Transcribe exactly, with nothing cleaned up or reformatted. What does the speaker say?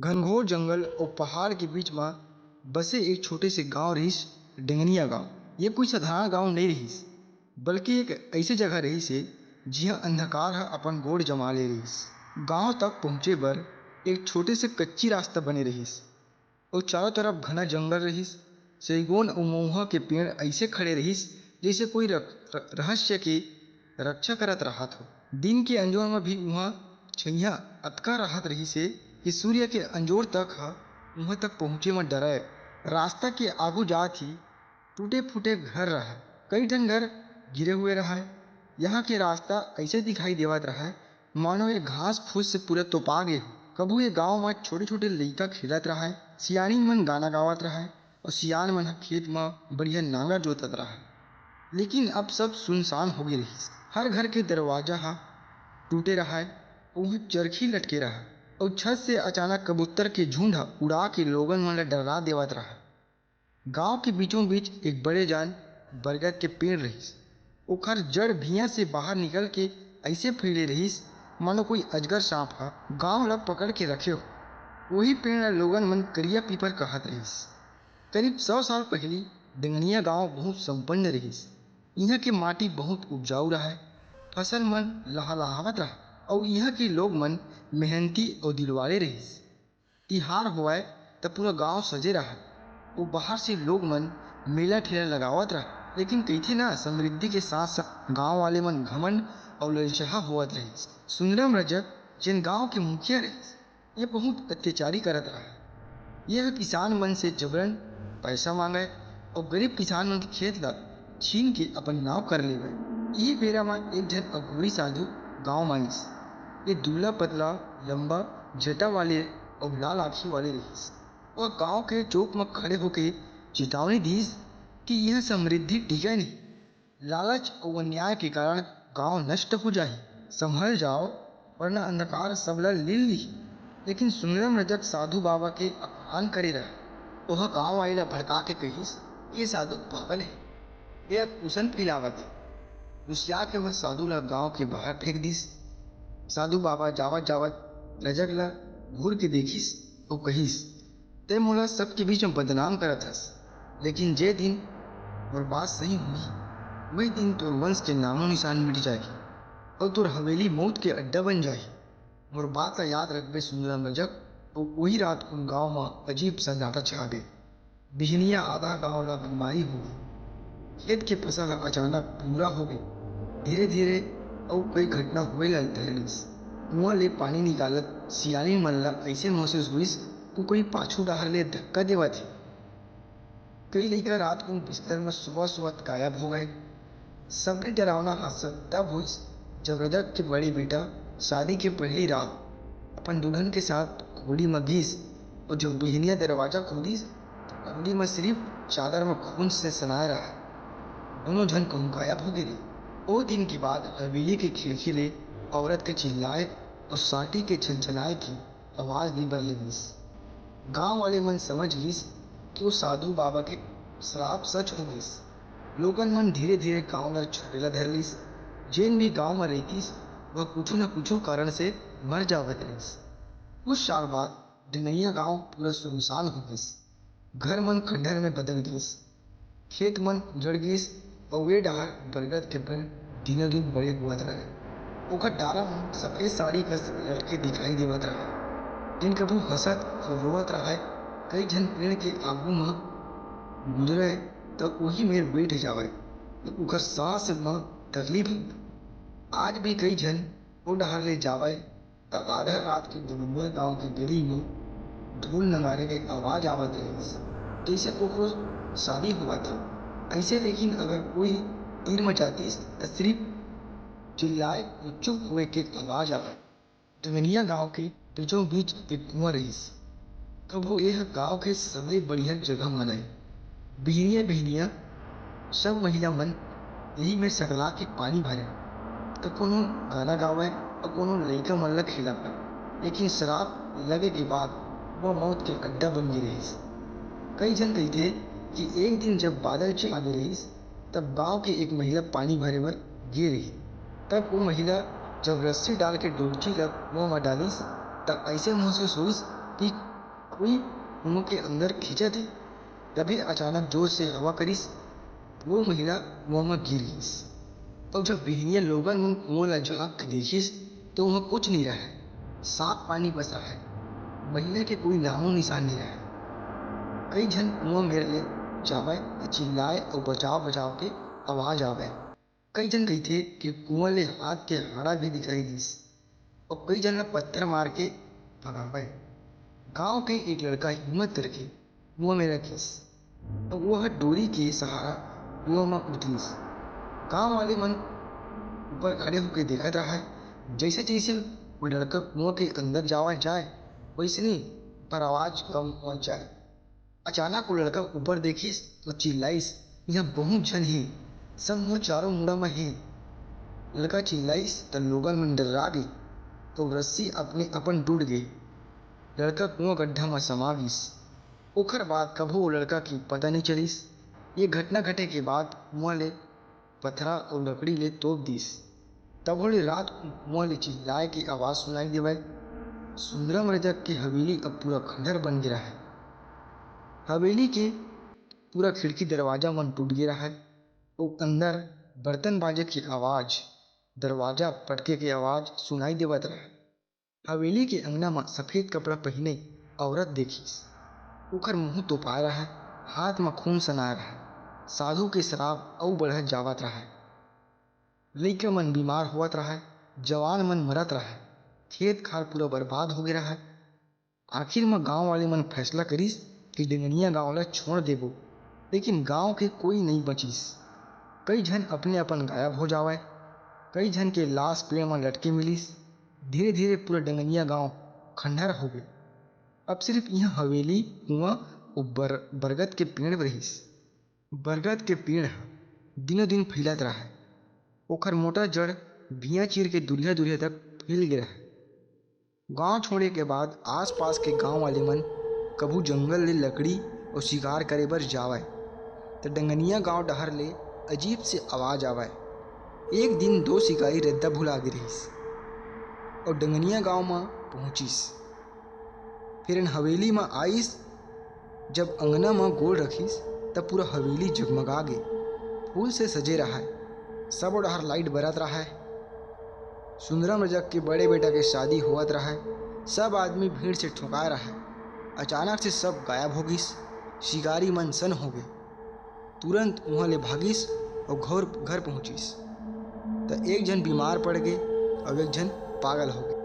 घनघोर जंगल अउ पहाड़ के बीच म बसे एक छोटे से गांव रिहिस, डेंगनिया गांव। ये कोई साधारण गांव नइ रिहिस, बल्कि एक अइसे जगह रिहिस हे, जिहां अंधकार ह अपन गोड़ जमा ले रिहिस। गांव तक पहुंचे बर एक छोटे से कच्ची रास्ता बने रिहिस। अउ चारों तरफ घना जंगल रहिस। सइगोन अउ मउहा के पेड़ अइसे खड़े रहिस, जइसे कोई रक-, र-, रहस्य के रक्षा करत राहत हो। दिन के अंजोर म भी उहां छइहां अतका राहत रहिस हे कि सूर्य के अंजोर तक ह उहां तक पहुंचे म डरय। रास्ता के आगू जात ही टूटे-फूटे घर रहय, कई ठन घर गिरे हुए रहय। यहां के रास्ता अइसे दिखाई देवत रहय, मानो ये घास फूस से पूरा तोपा गे हो। कभू ये गांव म छोटे-छोटे लइका खेलत रहय, सियानी मन गाना गावत रहय अउ सियान मन ह खेत म बढ़िया नांगर जोतत रहय। लेकिन अब सब सुनसान हो गे रहिस। हर घर के दरवाजा ह टूटे रहय, उहां चरखी लटके रहय अउ छत से अचानक कबूतर के झुंड ह उड़ा के लोगन मन ल डरा देवत रहय। गांव के बीचों बीच एक बड़े जान बरगद के पेड़ रहिस। ओखर जड़ भुइयां से बाहर निकल के अइसे फैले रहिस, मानो कोई अजगर सांप ह गांव ल पकड़ के रखे हो। वही पेड़ ल लोगन मन करिया पीपर कहत रहिस। करीब सौ साल पहिली डेंगनिया गांव बहुत संपन्न रहिस। इहां के माटी बहुत उपजाऊ रहय, फसल मन लहलहावत रहय अउ इहां के लोग मन मेहनती अउ दिलवाले रहिस। तिहार होवय त पूरा गांव सजे रहय। ओ बाहर से लोग मन मेला ठेला लगावत रहय, लेकिन कहिथे ना, समृद्धि के साथ साथ गांव वाले मन घमंड अउ ललचहा होवत रहिस। सुंदरम रजक, जेन गांव के मुखिया रहिस, ये बहुत अत्याचारी करत रहय। ये ह किसान मन से जबरन पैसा मांगय अउ गरीब किसान मन के खेत ल छीन के अपन नाव कर लेवय। इही बेरा म एक झन अघोरी साधु गांव म आइस। ये दुबला पतला, लंबा जटा वाले अउ लाल आंखी वाले रहिस। वह गांव के चौक म खड़े होके चेतावनी दीस कि यह समृद्धि टिकय नहीं। लालच अउ अन्याय के कारण गांव नष्ट हो जाही। संभल जाओ, वरना अंधकार सबला लील लिही। लेकिन सुंदरम रजक साधु बाबा के अपमान करे रहय। ओह गांव वाले ला भड़का के कहिस, "ये साधु पागल हे, ये अकुसन फैलावत हे।" गुस्सिया के वह साधु ला गांव के बाहर फेंक दिस। साधु बाबा जावत जावत रजक ला घूर के देखिस अउ कहिस, "तैं मोला सबके बीच म बदनाम करत हस, लेकिन जे दिन मोर बात सही होही, वही दिन तोर वंश के नामो निशान मिट जाही अउ तोर हवेली मउत के अड्डा बन जाही। मोर बात ला याद रखबे सुंदरम रजक।" अउ उही रात उन गांव म अजीब सन्नाटा छा गे। बिहनिया आधा गांव ला बीमारी हो गे। खेत के फसल ह अचानक भूरा हो गे। धीरे-धीरे अउ कई घटना होए ल धर लिस। कुआं ले पानी निकालत सियानी मन ला अइसे महसूस होइस कि कोई पाछू डहार ले धक्का देवत हे। कई लइका रात कुन बिस्तर म सुवत-सुवत गायब हो गए। सबले डरावना हादसा तब होइस, जब रजक के बड़े बेटा शादी के पहिली रात अपन दुल्हन के साथ कोड़ी म गीस अउ जब बिहनिया दरवाजा खोलिस, त कोड़ी म सिरिफ चादर म खून से सनाए रहय। दूनों झन कहूं गायब हो गे। ओ दिन के बाद हवेली के खिड़की ले औरत के चिल्लाए अउ साटी के छनछनाए के आवाज निबर ले गिस। गांव वाले मन समझ गिस कि वो साधु बाबा के श्राप सच हो गिस। लोगन मन धीरे-धीरे गांव ला छोड़े ला धर लिस। जेन भी गांव म रहितिस, वह कुछू न कुछू कारण से मर जावत रहिस। कुछ साल बाद डेंगनिया गांव पूरा सुनसान हो गिस। घर मन खंडहर में बदल गिस। खेत मन उजड़ गिस अउ ए डहार बरगद के पेड़ दिनों दिन बड़े होवत रहय। ओकर डारा मन सफेद साड़ी कस लटके दिखाई देवत रहय। दिन कभू हंसत अउ रोवत रहय। कई झन पेड़ के आगू म गुजरय त उही मेर बइठ जावय, त ओकर सांस म तकलीफ होवय। आज भी कई झन ओ डहार ले जावय त आधा रात के दुलुम्बा गांव के गली म ढोल नगाड़े के आवाज आवत रहिस, जइसे कोकरो शादी होवत हे। अइसे लेकिन अगर कोई तीर म जातिस, त सिरिफ चिल्लाए अउ चुप होए के आवाज आवय। डंगनिया गांव के बीचों बीच एक कुआं रहिस। कभू एह गांव के सबले बढ़िया जगह मनय। बिहनिया बिहनिया सब महिला मन इही में सकला के पानी भरे। त कोनो गाना गावय अउ कोनो लइका मन ल खिलावय। लेकिन श्राप लगे के बाद वो मौत के अड्डा बन गे रहिस। कई झन कहिथे कि एक दिन जब बादल छा गे रहिस, तब गांव के एक महिला पानी भरे बर गे रहिस। तब वो महिला जब रस्सी डाल के डोलची ल कुआं म डालिस, तब अइसे महसूस होइस कि कोई कुआं के अंदर खींचत हे। तभी अचानक जोर से हवा करिस, वो महिला कुआं म गिर गिस। अउ जब बिहनिया लोगन मन कुआं ला झांक के देखिस, तो वहां कुछ नहीं रहे, साफ पानी बस रहे। महिला के कोई नामो निशान नहीं रहे। कई झन कुआं मेर ले जावय, त चिल्लाए अउ बचाव बचाव के आवाज आवय। कई झन कहिथे कि कुआं ले हाथ के हाड़ा भी दिखाई दिस, अउ कई झन ला पत्थर मार के भगावय। गांव के एक लड़का हिम्मत करके कुआं में रखिस, अउ वो ह डोरी के सहारा कुआं म उतरिस। गांव वाले मन ऊपर खड़े होके देखत रहे। जैसे जैसे वो लड़का कुआं के अंदर जावत जाए, वैसने पर आवाज कम होत जाए। अचानक वो लड़का ऊपर देखिस तो चिल्लाइस, "यहाँ बहुत झन हे, सब मोर चारों मुड़ा म हे।" लड़का चिल्लाइस त लोगन मन डर्रा गे, तो रस्सी अपने अपन टूट गे। लड़का कुआं गड्ढा म समा गिस। ओखर बाद कभू वो लड़का के पता नहीं चलिस। ये घटना घटे के बाद कुआं ले पथरा अउ लकड़ी ले तोप दिस। तभो ले रात कुआं ले चिल्लाए के आवाज सुनाई देवय। सुंदरम रजक के हवेली अब पूरा खंडर बन गे रहय। हवेली के पूरा खिड़की दरवाजा मन टूट गे रहय। अउ अंदर बर्तन बाजे के आवाज, दरवाजा पटके के आवाज सुनाई देवत रहय। हवेली के अंगना म सफेद कपड़ा पहिने औरत देखिस। ओखर मुंह तोपाय रहय, हाथ म खून सनाय रहय। साधु के शराब अउ बढ़त जावत रहय। लइका मन बीमार होवत रहय, जवान मन मरत रहय, खेत खार पूरा बर्बाद हो गे रहय। आखिर म गांव वाले मन फैसला करिस कि डंगनिया गांव ला छोड़ देबो, लेकिन गांव के कोई नइ बचिस। कई झन अपने अपन गायब हो जावय, कई झन के लाश पेड़ म लटके मिलिस। धीरे धीरे पूरा डंगनिया गांव खंडहर हो गे। अब सिर्फ इहां हवेली, कुआं अउ बर-, बरगद के पेड़ रहिस। बरगद के पेड़ ह दिनों दिन फैलत रहय। ओखर मोटा जड़ भुइयां चीर के दुरिहा दुरिहा तक फैल गे रहय। गांव छोड़े के बाद आसपास के गांव वाले मन कभू जंगल ले लकड़ी अउ शिकार करे बर जावय, त डंगनिया गांव डहर ले अजीब से आवाज आवय। एक दिन दो शिकारी रद्दा भुला गे रहिस अउ डंगनिया गांव म पहुंचिस। फिर हवेली म आइस। जब अंगना म गोड़ रखिस, त पूरा हवेली जगमगा गे। फूल से सजे रहय, सबो डहर लाइट बरत रहय। सुंदरम रजक के बड़े बेटा के शादी होवत रहय। सब आदमी भीड़ से ठोंकाय रहय। अचानक से सब गायब हो गिस। शिकारी मन सन्न हो गे। तुरंत उहां ले भागिस अउ घर, घर पहुंचिस। त एक झन बीमार पड़ गे अउ एक झन पागल हो गे।